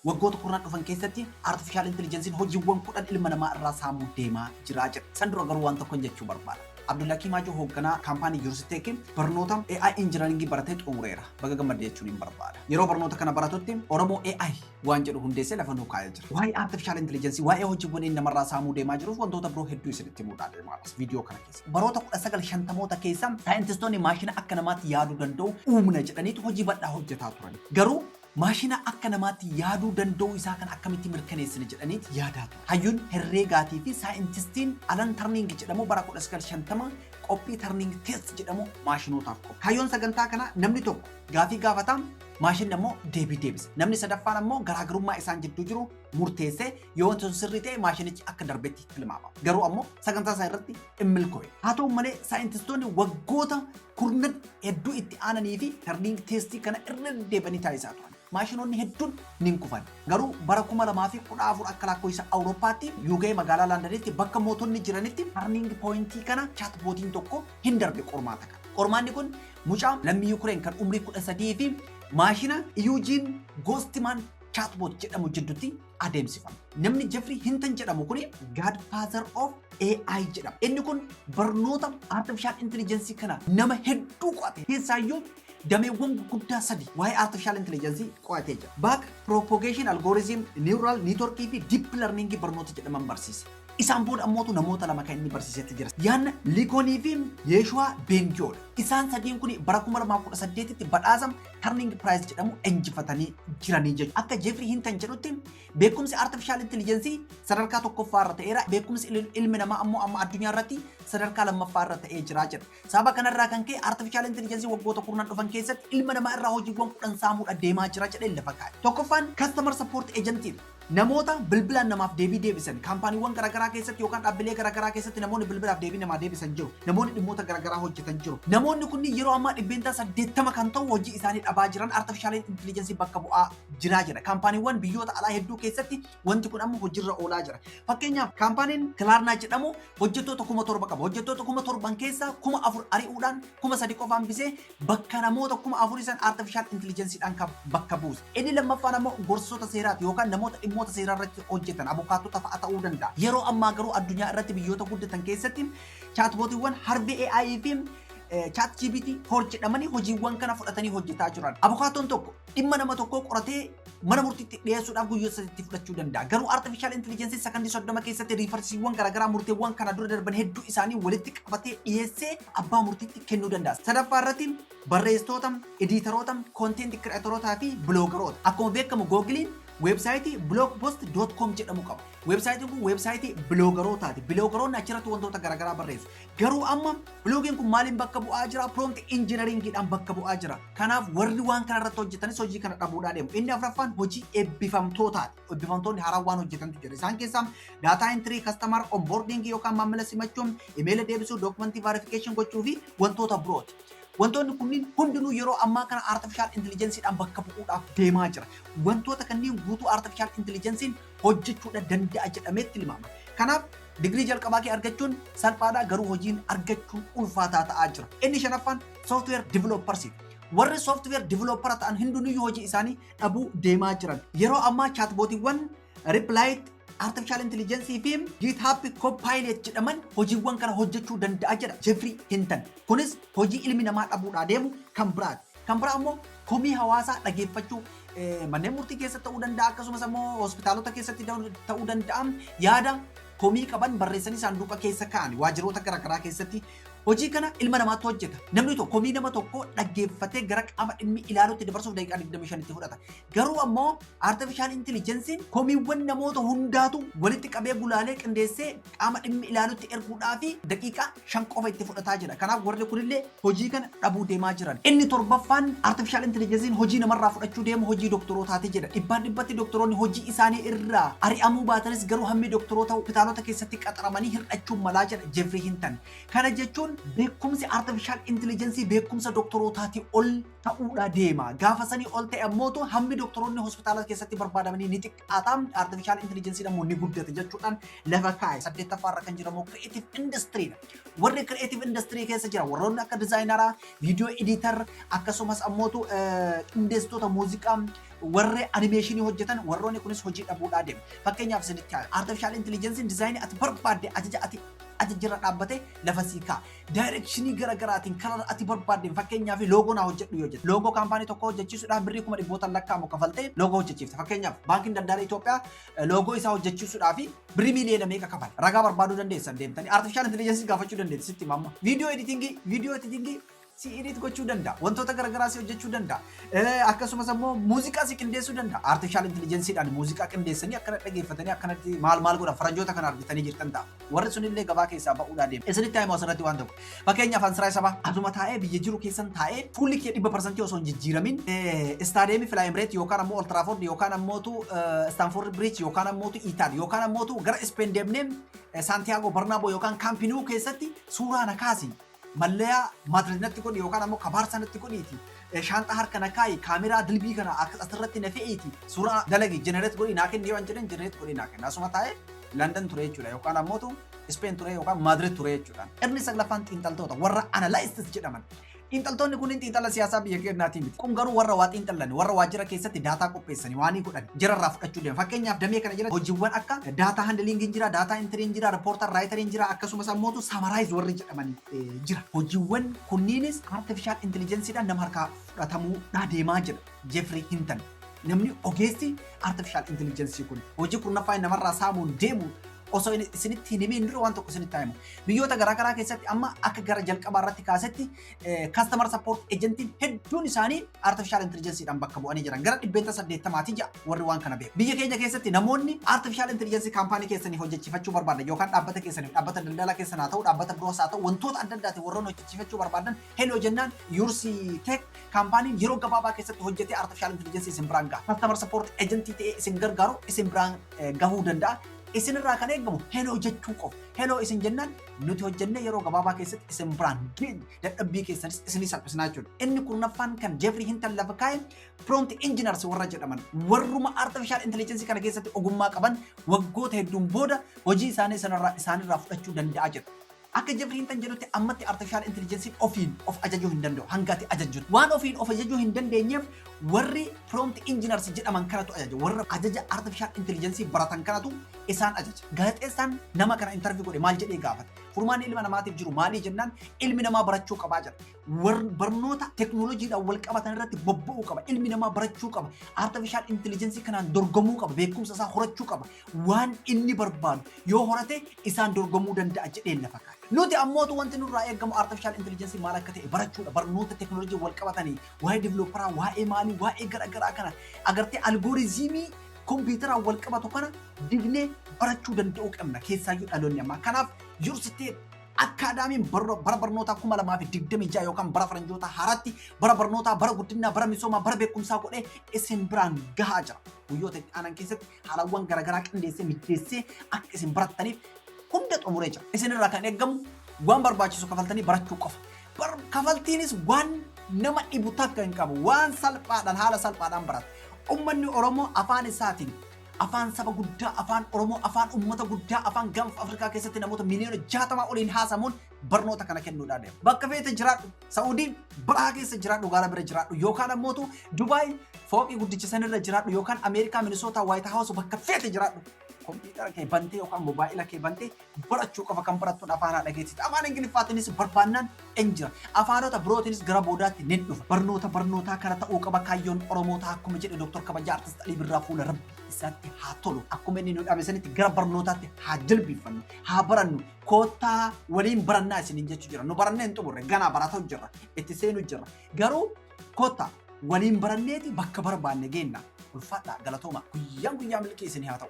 Waggoota 10 dhufan keessatti artificial intelligence'n hojiiwwan 10 ilma namaa irraa saamuu deemaa jira jedha. San dura garuu waan tokkon jechuu barbaada. Abdullakii Maajoo hoogganaa kaampaanii Yursiteek barnoota AI engineering baratee xumureera. Baga gammadde jechuun hin barbaada. Yeroo barnoota kana baratutti Oromoo AI waan jedhu hundeessee lafa nuu kaa'ee jira. Waa'ee artificial intelligence, waa'ee hojiiwwan inni namarraa saamuu deemaa jiruuf wantoota biroo hedduu isinitti himuudhaa deemaa viidiyoo kana keessa. Baroota 1950moota keessa saayintistoonni maashina akka namaatti yaaduu danda'u uumna jedhaniitu hojii bal'aa hojjetaa turan. Garuu maashina akka namaatti yaaduu danda'u isaa kan akkamitti mirkaneessine jedhaniiti yaadaa turan. Hayyuun herreegaatii fi saayintistiin Alan Turing jedhamu bara 1950 qophii Turing Test jedhamu maashinootaaf qophe. Kaayyoon sagantaa kanaa namni tokko gaafii gaafataa, maashinni ammoo deebii deebisa. Namni sadaffaan ammoo garaagarummaa isaan jidduu jiru murteessee yoo wanti sun sirrii ta'e maashinichi akka darbetti tilmaamama. Garuu ammoo sagantaa isaa irratti hin milkoofne. Haa ta'u malee, saayintistoonni waggoota kurnan hedduu itti aananii fi Turing Testii kana irra deddeebi'anii taasisaa turan. Maashinoonni hedduun ni kufan. Garuu bara 2014 akka lakkoofsa Awurooppaatti UK magaalaa Londonitti bakka mootonni jiranitti Turing Pointii kana chatbotiin tokko hin darbe qormaata kana. Qormaanni kun mucaa lammii Yukureen kan umrii 13 fi maashina Eugene Goostman chatbot jedhamu jidduutti adeemsifama. Namni Jeffrey Hinton jedhamu kuni Godfather of AI jedhama. Inni kun barnoota artificial intelligence kana nama hedduu qo'ate. Keessaayyuu dameewwan gurguddaa sadi waa'ee artificial intelligence qo'atee jira. Back propagation algorithm, neural network fi deep learning barnoota jedhaman barsiise. Isaan booda ammootu namoota lama kan inni barsiisetti jira. Yann LeCunii fi Yeeshuwaa Bengioodha. Isaan sadiin kun bara 2018tti badhaasa Turing Prize jedhamu injifatanii jiranii jechuudha. Akka Jeffrey Hinton jedhutti, beekumsi artificial intelligence sadarkaa tokkoffaa irra ta'eera. Beekumsi ilmi namaa ammoo amma addunyaa irratti sadarkaa lammaffaa irra ta'ee jira jedha. Sababa kanarraa kan ka'e artificial intelligence waggoota 10 dhufan keessatti ilma namaa irraa hojiiwwan 10 saamuudha deemaa jira jedhee lafa kaa'e. Tokkoffaan customer support agentiidha. Namoota bilbilaan namaaf deebii deebisan kaampaaniiwwan garaagaraa keessatti yookaan dhaabbilee garaagaraa keessatti namoonni bilbilaaf deebii namaa deebisan jiru. Namoonni dhimmoota garaagaraa hojjetan jiru. Namoonni kunniin yeroo ammaa 80% kan ta'u hojii isaanii dhabaa jiran, artificial intelligence bakka bu'aa jiraa jira. Kaampaaniiwwan biyyoota alaa hedduu keessatti wanti kun amma hojiirra oolaa jira. Fakkeenyaaf, kaampaaniin Klarna jedhamu hojjettoota 7,000 qaba. Hojjettoota 7,000 keessaa 4,000 ari'uudhaan 3,000 qofaan hambisee bakka namoota 4,000 san artificial intelligenceedhaan kan bakka buuse. Inni lammaffaan ammoo gorsoota seeraati yookaan namoota dhimmoota seeraa irratti hojjetan, abukaattota fa'a ta'uu danda'a. Yeroo ammaa garuu addunyaa irratti biyyoota guddatan keessatti chatbotiiwwan Harvey AI fi ChatGPT 4 jedhamanii hojiiwwan kana fudhatanii hojjetaa jiran. Abukaattoon tokko dhimma nama tokkoo qoratee mana murtiitti dhiyeessuudhaaf guyyoota sadiitti fudhachuu danda'a. Garuu artificial intelligence sakandii 30 keessatti referenceiiwwan garaagaraa, murteewwan kana dura darban hedduu isaanii walitti qabatee dhiyeessee abbaa murtiitti kennuu danda'a. Sadaffaa irratti barreessitoota, editoroota, content creatorootaa fi bloggeroota. Akkuma beekamu Googleiin weebsaayitii blogpost.com jedhamu qaba. Weebsaayitiin kun weebsaayitii bloggerootaati. Bloggeroonni achirratti wantoota garaagaraa barreessu. Garuu amma blogiin kun maaliin bakka bu'aa jira? Prompt engineeringiidhaan bakka bu'aa jira. Kanaaf warri waan kana irratti hojjetanis hojii kana dhabuudhaa deemu. Inni afuraffaan hojii eebbifamtootaati. Eebbifamtoonni haaraan waan hojjetantu jira. Isaan keessaa data entry, customer onboarding yookaan maamila simachuun, imeela deebisuu, documentii verification gochuu fi wantoota birooti. Wantoonni kunniin hundinuu yeroo ammaa kana artificial intelligenceedhaan bakka bu'uudhaaf deemaa jira. Wantoota kanneen guutuu artificial intelligence'n hojjechuudha danda'a jedhamee tilmaama. Kanaaf digirii jalqabaa kee argachuun salphaadha, garuu hojiin argachuun ulfaataa ta'aa jira. Inni shanaffaan software developers. Warri software developer ta'an hundinuyyuu hojii isaanii dhabuu deemaa jiran. Yeroo ammaa chatbotiiwwan Replit artificial intelligence fi GitHub Copilot jedhaman hojiiwwan kana hojjechuu danda'a jedha Jeffrey Hinton. Kunis hojii ilmi namaa dhabuudhaa deemu kan biraati. Kan biraa immoo komii hawaasaa dhageeffachuu manneen murtii keessatti ta'uu danda'a, akkasumas immoo hospitaalota keessatti ta'uu danda'a, yaada komii qaban barreessanii saanduqa keessa kaa'an waajjiroota garaagaraa keessatti hojii kana ilma namaatu hojjeta. Namni tokko komii nama tokko dhaggeeffatee gara qaama dhimmi ilaalutti dabarsuuf daqiiqaa 25tti fudhata. Garuu ammoo artificial intelligence'n komiiwwan namoota hundaatu walitti qabee, gulaalee, qindeessee qaama dhimmi ilaalutti erguudhaa fi daqiiqaa 5 qofa itti fudhataa jira. Kanaaf warri kunillee hojii kana dhabuu deemaa jiran. Inni torbaffaan artificial intelligence'n hojii namarraa fudhachuu deemu hojii doktorootaati jedha. Dhibbaan dhibbatti doktoroonni hojii isaanii irraa ari'amuu baatanis, garuu hammi doktoroota hospitaalota keessatti qaxaramanii hir'achuu malaa jedha Jeffrey Hinton. Kana jechuun Beekumsi artificial intelligence beekumsa doktorootaatii ol ta'uudha deema. Gaafa sanii ol ta'e ammootu hammi doktoroonni hospitaala keessatti barbaadamanii ni xiqqaata. Artificial intelligence ammoo ni guddata jechuudhaan lafa kaa'e. Saddeettaffaa irra kan jiramu creative industry dha. Warri creative industry keessa jira warroonni akka designeraa, video editor, akkasumas ammootu qindeessitoota muuziqaa, warri animationii hojjetan, warroonni kunis hojii dhabuudhaa deemu. Fakkeenyaaf isinitti haa artificial intelligence designii ati barbaadde ajaja ati ajajirra dhaabbatee lafa sii kaa'a. Directionii garaagaraatiin karaa ati barbaadde, fakkeenyaaf logo naa hojjedhu yoo jette, logo kaampaanii tokko hojjechiisuudhaaf birrii 100,000 lakkaa'amu kafaltee logo hojjechiifte. Fakkeenyaaf Baankiin Daldala Itoophiyaa logo isaa hojjechiisuudhaaf birrii miiliyoona meeqa kafale? Ragaa barbaaduu dandeessan, deemtanii artificial intelligence gaafachuu dandeessi sitti himamma. Video editingii si edit gochuu danda'a. Wantoota garaagaraa si hojjechuu danda'a. Akkasumas immoo muuziqaa si qindeessuu danda'a. Artificial intelligenceedhaan muuziqaa qindeessanii akkana dhageeffatanii akkanatti maal maal godhan, faranjoota kana argitanii jirtan ta'a. Warri sunillee gabaa keessaa ba'uudhaa deema. Isinitti himu asirratti waan tokko. Fakkeenyaaf Ansiraa Sabaa asuma taa'ee, biyya jiru keessan taa'ee, fuulli kee 100% osoo hin jijjiiramin istaadiyeemii Fly Emirates yookaan ammoo Old Trafford yookaan ammootu Stamford Bridge yookaan ammootu Etihad yookaan ammootu gara Spain deemnee Santiago Bernabeu yookaan Camp Nou keessatti suuraa na kaasi, mallayaa Madrid natti godhi yookaan ammoo Kabaarsaa natti godhiiti, shaanxaa harka na kaayi, kaameraa dilbii kana asirratti na fe'iiti, suuraa dalagi, generate godhi naa kenni yoo an jedhan, generate godhi naa kenna. Asuma taa'ee London ture jechuudha yookaan ammootu Spain ture yookaan Madrid ture jechuudha. Inni saglaffaan xiinxaltoota, warra analysts jedhaman. Xiinxaltoonni kunniin xiinxala siyaasaa biyya keenyaatii miti. Kun garuu warra waa xiinxalan, warra waajjira keessatti data qopheessanii waan godhan jirarraa fudhachuu deema. Fakkeenyaaf damee kana jala hojiiwwan akka data handlingiin jira, data entryiin jira, reporter writeriin jira, akkasumas ammootu summarize warri jedhaman jira. Hojiiwwan kunniinis artificial intelligenceedhaan nama harkaa fudhatamuudhaa deemaa jira. Geoffrey Hinton. Namni ogeessi artificial intelligence kun hojii 10ffaa namarraa saamuun deemu osoo isinitti hin himin dura waan tokko isinitti himu. Biyyoota garaagaraa keessatti amma akka gara jalqabaa irratti kaasetti customer support agentiin hedduun isaanii artificial intelligenceedhaan bakka bu'anii jiran. Gara 80%ti ja'a warri waan kana beeku. Biyya keenya keessatti namoonni artificial intelligence kaampaanii keessaniif hojjechiifachuu barbaadan yookaan dhaabbata keessaniif, dhaabbata daldala keessan haa ta'u, dhaabbata biroos haa ta'u, wantoota adda addaatiin warroonni hojjechiifachuu barbaadan, hello jennaan Yursi Tech kaampaaniin yeroo gabaabaa keessatti hojjetee artificial intelligence isin biraan gaha. Customer support agentii ta'ee isin gargaaru isin biraan gahuu danda'a. Isinirraa kan eegamu hello jechuu qofa. Hello isin jennaan nuti hojjennee yeroo gabaabaa keessatti isin biraan geenye, dadhabbii keessanis isinii salphisnaa jechuudha. Inni 10ffaan kan Geoffrey Hinton lafa kaa'e prompt engineers warra jedhaman, warruma artificial intelligence kana keessatti ogummaa qaban, waggoota hedduun booda hojii isaanii sanarraa isaanirraa fudhachuu danda'a jedha. Akka Geoffrey Hinton jedhutti ammatti artificial intelligence ofiin of ajajuu hin danda'u hanga ati ajajjutu. Waan ofiin of ajajuu hin dandeenyeef warri prompt engineers jedhaman kanatu ajaja. Warra ajaja artificial intelligence baratan kanatu isaan ajaja. Gaazexeessaan nama kana interview godhe maal jedhee gaafate? Furmaanni ilma namaatiif jiru maalii jennaan, ilmi namaa barachuu qabaa jedha. Barnoota teknooloojiidhaan wal qabatan irratti bobba'uu qaba. Ilmi namaa barachuu qaba. Artificial intelligence kanaan dorgomuu qaba. Beekumsa isaa horachuu qaba. Waan inni barbaadu yoo horate isaan dorgomuu danda'a jedheen lafa kaa'e. Nuti ammootu wanti nurraa eegamu artificial intelligence maal akka ta'e barachuudha. Barnoota teknooloojii wal qabatanii waa'ee developeraa, waa'ee maalii, waa'ee garaagaraa kana agartee algorithmii kompiitaraan wal qabatu kana dignee barachuu danda'uu qabna, keessaayyuu dhaloonni ammaa. Kanaaf Yursitee Academyn bara barnootaa 2026 yookaan bara faranjoota haaraatti bara barnootaa, bara guddinaa, bara misoomaa, bara beekumsaa godhee isin biraan gahaa jira. Guyyoota itti aanan keessatti haalawwan garaagaraa qindeessee mijeessee akka isin barattaniif hunda xumuree jira. Isin irraa kan eegamu waan barbaachisu kafaltanii barachuu qofa. Kafaltiinis waan nama dhibu takka hin qabu. Waan salphaadhaan, haala salphaadhaan barata. Uummanni Oromoo afaan isaatiin, afaan saba guddaa, afaan Oromoo, afaan uummata guddaa, afaan Gaanfa Afrikaa keessatti namoota miliyoona 60 oliin haasamuun barnoota kana kennuudhaan deema. Bakka feete jiraadhu, Saa'udii baraa keessa jiraadhu, gaara bira jiraadhu, yookaan ammootu Dubaay fooqii guddicha sanirra jiraadhu, yookaan Ameerikaa Minisootaa White House, bakka feete jiraadhu. Kompiitara kee bantee yookaan mobaayila kee bantee barachuu qofa. Kan barattuun afaan haadha keetiiti. Afaan Ingiliffaatiinis barbaannaan in jira. Afaanota birootiinis gara boodaatti ni dhufa. Barnoota barnootaa kana ta'uu qaba kaayyoon Oromootaa, akkuma jedhe Dooktor Kabajaa Artist Alii Birraa, fuula Rabbi isaatti haa tolu. Akkuma inni nu dhaame sanitti gara barnootaatti haa jilbiiffannu, haa barannu. Koottaa waliin barannaa isiniin jechuu jira. Nu barannee hin xumurre, ganaa barataa jirra. Itti seenu jirra. Garuu koottaa waliin baranneeti bakka barbaanne geenna. Ulfaadhaa, galatooma. Guyyaan guyyaa milkii isinii haa ta'u.